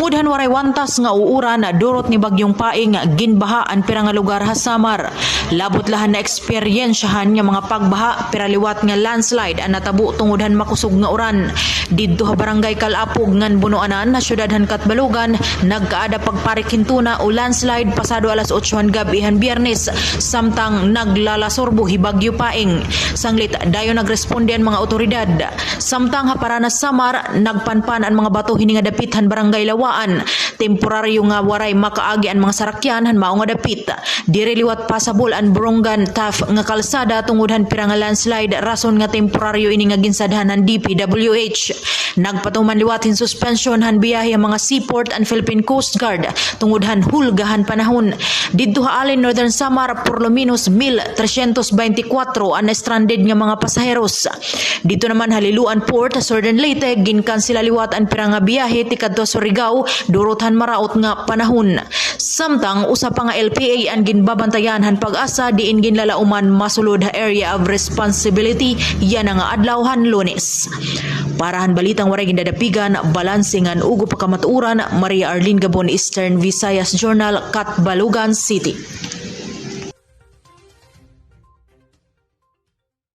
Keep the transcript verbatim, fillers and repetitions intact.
Tungod han waray wantas nga uuran, durot ni Bagyong Paeng, ginbaha an pira nga lugar ha Samar. Labot la han naeksperyensyahan nga mga pagbaha, pira liwat nga landslide an natabo tungod han makusog nga uran. Didto ha Barangay Calapog ngan Bunoanan, ha syudad han Catbalogan, nagkaada pagparik hin tuna o landslide pasado alas otso han gab-i han Biyernes, samtang naglalasorbo hi Bagyo Paeng. Sanglit dayon nagresponde an mga awtoridad. Samtang ha Paranas, Samar, nagpanpan an mga bato hini nga dapit han Barangay Lawaan. Temporaryo nga waray makaagi an mga sarakyan han mao nga dapit. Diri liwat pasabol an Borongan Taft nga kalsada tungod han pira nga landslide, rason nga temporaryo ini nga ginsadhan han D P W H. Nagpatuman liwat hin suspensyon han biyahe han mga seaport an Philippine Coast Guard tungod han hulga han panahon. Didto ha Allen, Northern Samar, por lo menos mil trescientos veinticuatro an na-stranded nga mga pasaheros. Didto naman ha Liloan Port ha Southern Leyte, ginkansela liwat an pira nga biyahe tikadto ha Surigao, durot han maraot nga panahon. Samtang usa pa nga L P A an ginbabantayan han PAGASA diin ginlalauman masulod ha area of responsibility yana nga adlaw han Lunes. Para han balitang waray gindadapigan, balanse ngan ugop ha kamatuoran, Maria Arlene Gabon, Eastern Visayas Journal, Catbalogan City.